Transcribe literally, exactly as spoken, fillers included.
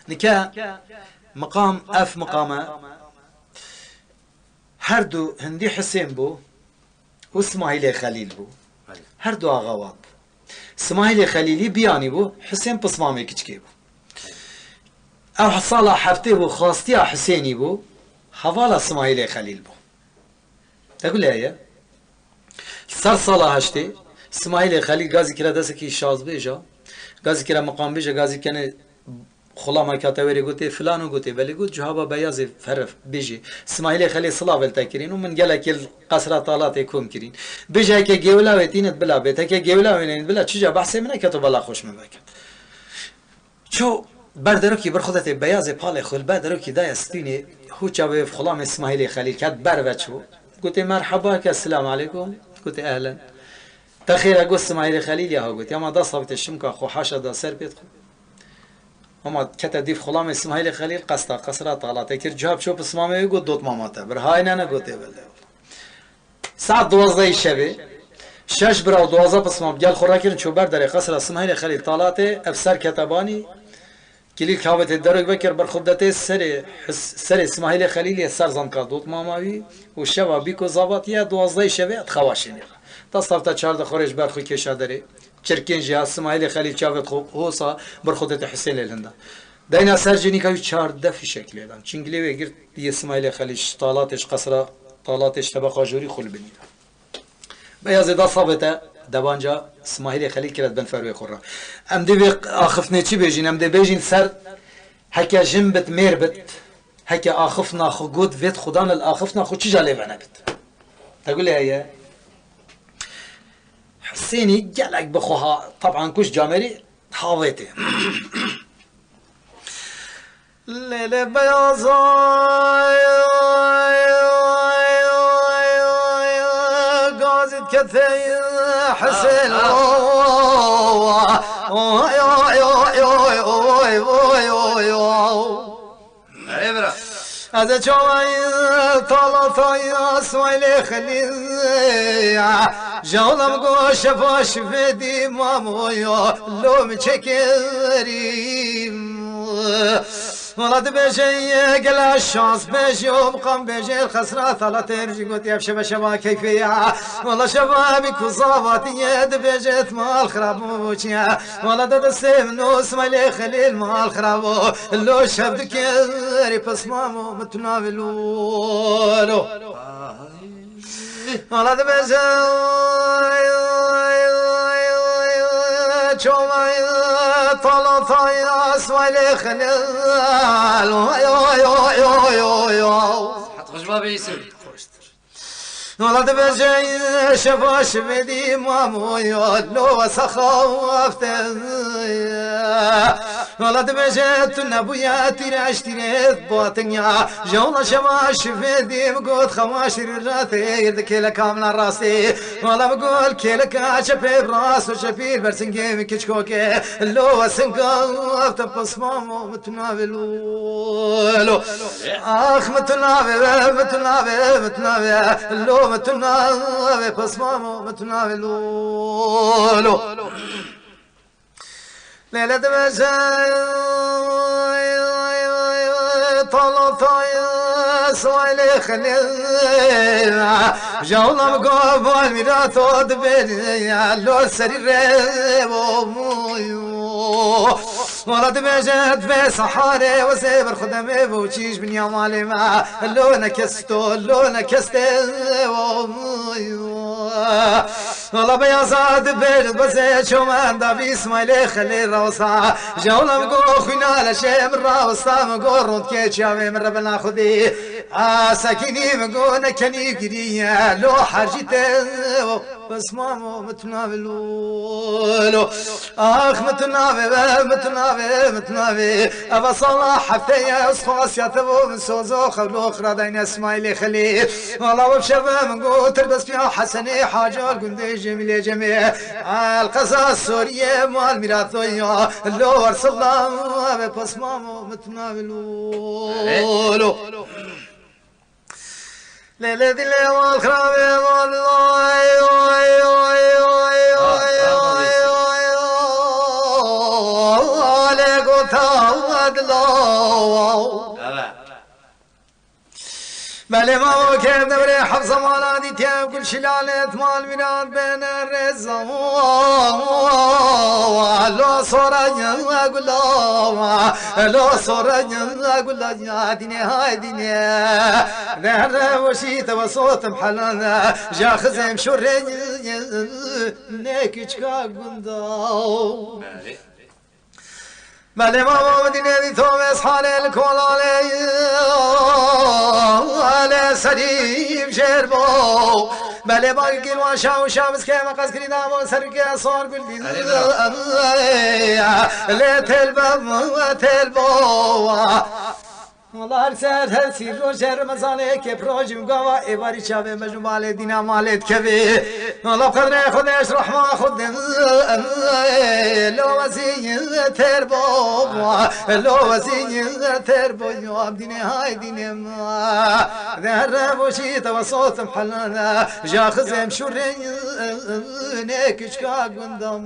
Nike miqam, ev miqam e. Her du hindî Hisên bû û Smahîlê Xelîl bû. Belê. Her du axa wan bû. Smahîlê Xelîlî biyanî bû, Hisên pismamê kiçikê bû. Ew sala heftê bû, xastiya Hisênî bû, hevala Smahîlê Xelîl bû. Te gule heye. Ser sala heştê, Smahîlê Xelîl gazî kira desekî şazbêja, gazî kira miqambêja, gazî kene xulama kate wêrê gotê, filano gotê, belê got, cihaba beyazê ferif, bêjê. Smahîlê Xelîl silavê li te kirîn û min gelekê li qesra Talatê kom kirîn. Bêje heke gewila wê tînit bila bêt, heke gewila wê nênit bila, çica behsê min neket û bela xweş min veket. Ço ber derokî bir xudetê beyazê palê xwe li ber derokî daye stûnê, hûça wê xulamê Smahîlê Xelîl ket ber ve çû. Gotê, "Merheba ke, selamu aleykum." Gotê, "Ehlen." "Te xêr e?" Got, "Smahîlê Xelîl ya ha." Gotê, "Ama da sabitê şimka xwe haşa da ser pêt xwe." Ama kete dîv xulamê Smahîlê Xelîl qesta qesra Talatê kir, cihab ço pismamê wê got, "Dotmama te bir." "Hay nene." Gotê, "Belê." Saet duwazdehê şevê, şeş bira û duwazdeh pismam gel xwe rakirin, çû ber derê qesra Smahîlê Xelîl Talatê, ev ser kete banî, kilîl kavêtê derok vekir, ber xwe detê serê his-, serê Smahîlê Xelîlê ser zanka dotmama wî û şeva bî ku zavatiye duwazdehê şevê et xewa şênê re. Dest hafta çardeh xwe rê ji ber xwe kêşa derê. Çirkên jî ha Smahîlê Xelîl çavêt xwe hosa ber xwe detê Hisênê li hinda. Deyna ser jî nîka wî çardeh fîşek lê dan. Çingilê wê girt, yê Smahîlê Xelîl ji Talatê, ji qesra Talatê, ji tebeqa jorî xwe li binî da. Beyazê da sabê te debanca Smahîlê Xelîl kire di bin ferwê xwe re. Em dê vê axiftinê çi bêjîn? Em dê bêjîn ser heke jin bit, mêr bit, heke axiftina xwe got, vêt xudan li axiftina xwe çi ca lê venebit. Te gule heye? Hisênî gelek bi xwe ha, teban kuş camêrî havêtê. Lêlê beyaza gazî kete Hisên. Erê bira. Ez ê çavayî talatayî Smahîlê Xelîl. Jawla min got şefa şivê dî mamoyo, lo min çekerî. Wala dibêje ye gela şans bêje û miqam bêje, qesra Talatê jî gotiye ev şeva şeva keyfê ya. Wala şeva bî ku zavatiye dibêje mal xirab bû çiye. Wala de destê min û Smahîlê Xelîl mal xirab bû. Lo şev dikerî pismamo min tu navê lo, lo. Wala dibêje çolay talatay Smahîlê Xelîl. Oy, oy, oy, oy, oy, oy. Sihet xweş ba bê Yusuf. Wala dibêje şeva şivê dî mamoyo, lo wesa xafte. Wala dibêje tu nebûye tîreş tîrê batin ya. Jawla şeva şivê dî min got xewa şirî ratê, yir di kêleka min a rastê. Wala min got kêleka çepê rast û çepî bersingê min kiçkokê. Lo wesinga te pismamo min tu navê lo, lo. Ax min tu navê, min tu navê, min tu navê. Lo min tu navê pismamo min tu navê lo, lo. Lêle dibêje talatay Smahîlê Xelîl. Jawla min got bal mîrato dibêje lo serî rê bo. Wala dibêje divê seharê wezê ber xwe demê bo çî ji binya malê me. Lo ne kes to, lo ne kes te. Wala beyaza dibêje dibeze çomenda bî Smahîlê Xelîl rawsa. Jawla min got xwîna leşê min rawsa, min got rondkê çavê min re bena xwedî. A sekînî min got nekenî giriye, lo hercî te. Pismamo min tu navê lo, lo. Ax min tu navê be, min tu navê, min tu navê. Eva sala hefteye ez xwasiya te bo min sozo xewlo xira dayne Smahîlê Xelîl. Wala wev şeve min got tir dest piya Hesenê Hacal gundê Cemîlê Cemê. El qeza Soriye mal mîratoya. Lo wersila ve pismamo min tu navê lo, lo. Lêlê dilê wan xirabê wan. Lê gota Belê mamo kevde birê heft zemana dîtiye gul şilalet mal mîrat bene rêza. Lo sora gula, lo sora gula ya dînê hay dînê. Derre weşî te ve sotim helan, ja xizem şurê ne küçka gunda. Belê. Belê mamo dînê dî to vês halê li kolalê, halê serî jêr bo. Belê bak girwan şaw şav iz keme qez kirî damo ser ke sor gul dî. Belê bira. Lê tel be, tel bo. Wala her ser her sî rojê Remezanê kep rojim gava êvarî çavê mejnû malê dîna malê dikevê. Wala qedrê Xwedê ji rehma Xwedê lo wezî ter bo, lo wezî ter bo, yo dînê hay dînê ma. De her revoşî te ve sotim helal, ja xizem şurê ne küçka gundam.